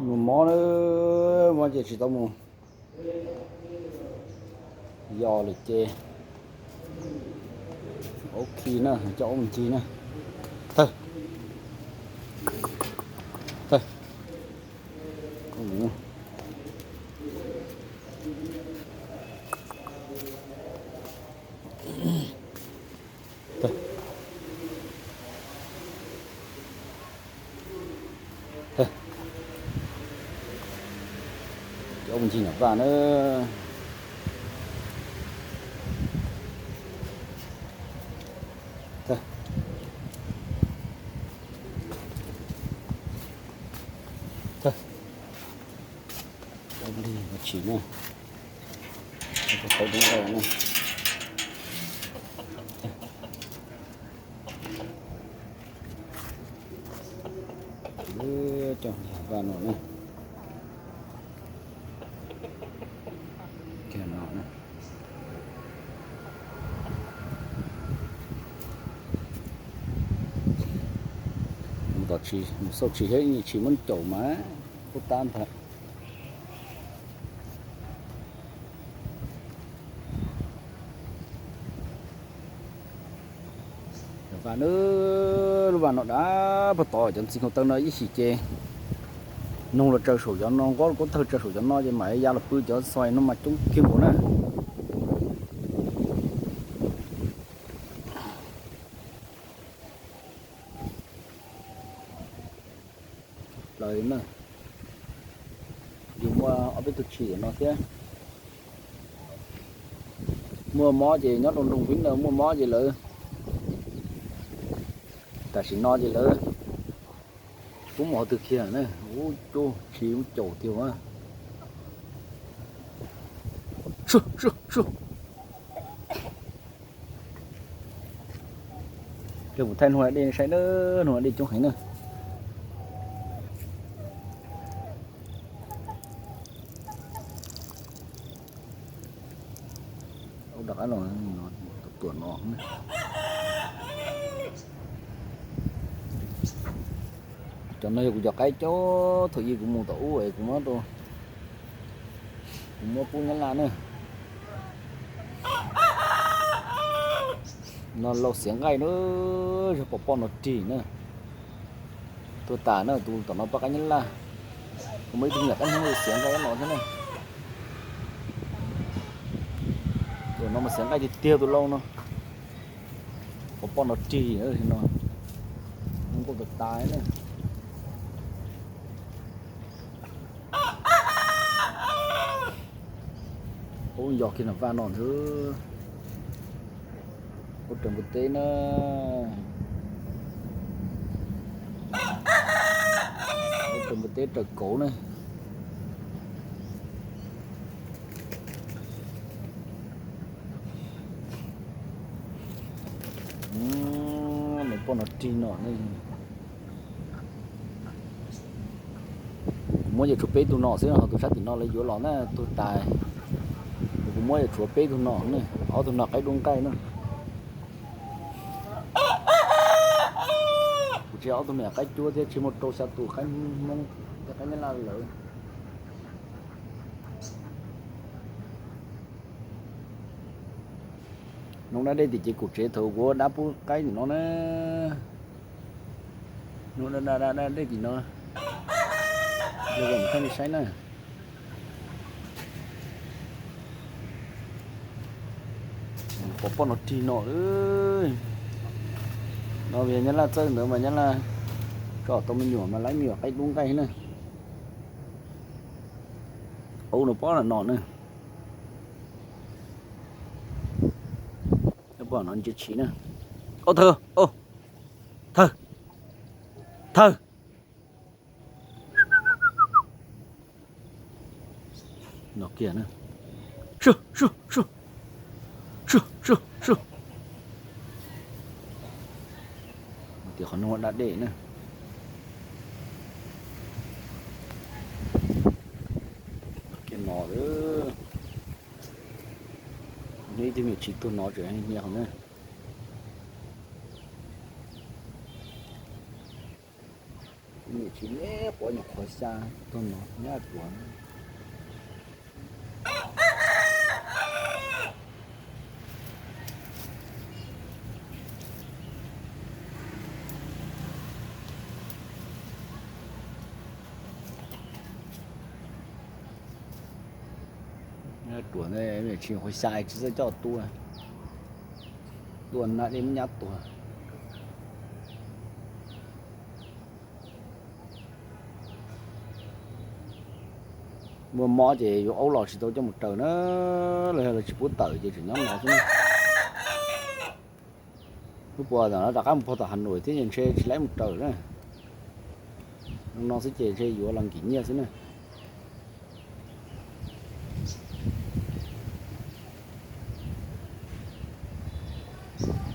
Mus mob na, mob ces tsis tau mus. Yog lawm ces ok na, coj aub mus ncig na. Thawj, thawj, thawj. Cov ncig Nom Vaj na. Li no tsis na, qhov dub na. Cov ncig Nom Vaj no na. Kiag no na. Mus tom tsis, mus xauj tsis thiab, tsis muab caum mas kuj tab ntag. Cov vaj na, lub vaj no dab pag tod, cov ntxim nkaus taw no ib chim ces noog los tsaws saum cov no, nqob kuv thawj tsaws saum cov no ces mam ya los pw cov xos no mas coob kiag nkaus na. Plaws na, yus muaj ob peb tug tshis no thiab. Muaj mob ces nyob rau nroog Vib Naj, muaj mob ces lawv, tam sim no ces lawv tsis pub mus qhov twg kiag na. Ub, cuj tshis ub caum tiag. Rau kuv thaij nug dej saib na, nug dej coob heev na. Ub, rov qab los, tuam no. Cov no yog kuv cov qaib coob, thaum ub kuv mus tom ub es kuv muab rau, kuv muab pub Nyab Laj na. No lau xiav nqaij na, yog pom poj no rig na. Tuag tas na, tus tom no poj qaib Nyab Laj. Kuv muaj ib tug me nyuam qaib Hmoob xiav nqaij no thiab na. Tus no mas xiav nqaij tiag tiag tus lau no. Pom poj no rig no, nkuaj tas tas na. Ub, yog kiag Nom Vaj no ntag. Ub, raws npua teb na. Ub, raws npua teb raws kauv na. Nws poj no rig no ne. Kuv muab ces tshuav peb tug no xwb, ho tus sab tim no lawv yuav los na, tuag tas. Kuv muab ces tshuav peb tug no ne, ob tug no qaib dub nqaij na. Kuv tsis, ob tug me nyuam qaib cuab thiab, tsis muaj rau xya tus qaib Hmoob thiab qaib Nyab Laj lawm. Nov dab dej tim ces kaum tsev thaum kuv dab pub qaib tim no na. Nov dab dej tim no, los thaij nej saib na. Pom poj no rig no. No yog Nyab Laj txawj ntawd mas Nyab Laj tso tau me nyuam mas lawv me nyuam qaib dub nqaij na. Ub, no pom no na. Pom no ntsia tshis na. Ub, thawj, ub, thawj, thawj. No kiag na. Sub, sub, sub. Sub, sub, sub. Tias qhov no dab dej na. Kiag no, ib tug me nyuam tshis tuag no tseem nyiam qhov na. Ib tug me nyuam Tsis neb quav nyuam qhuav xya tag no nyab ruam. Ruam ntawd tsis nyuam qhuav xya tsis txawj coj tua, tua na dej muab nyab tuag. Muaj mob ces yuav aub los tsis tau coj mus raws na, los yog lawv tsis pub tawm ces tseem nyob no xwb na. Lub puas ntawm no rov qab mus puag tom Hav Nuam thiab ces ntshe tsis laib mus raws na. Zoo no xwb ces ntshe yuav los nkim nyiaj xwb na.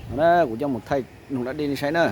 No na kuv coj mus thaij noog dab dej nej saib na.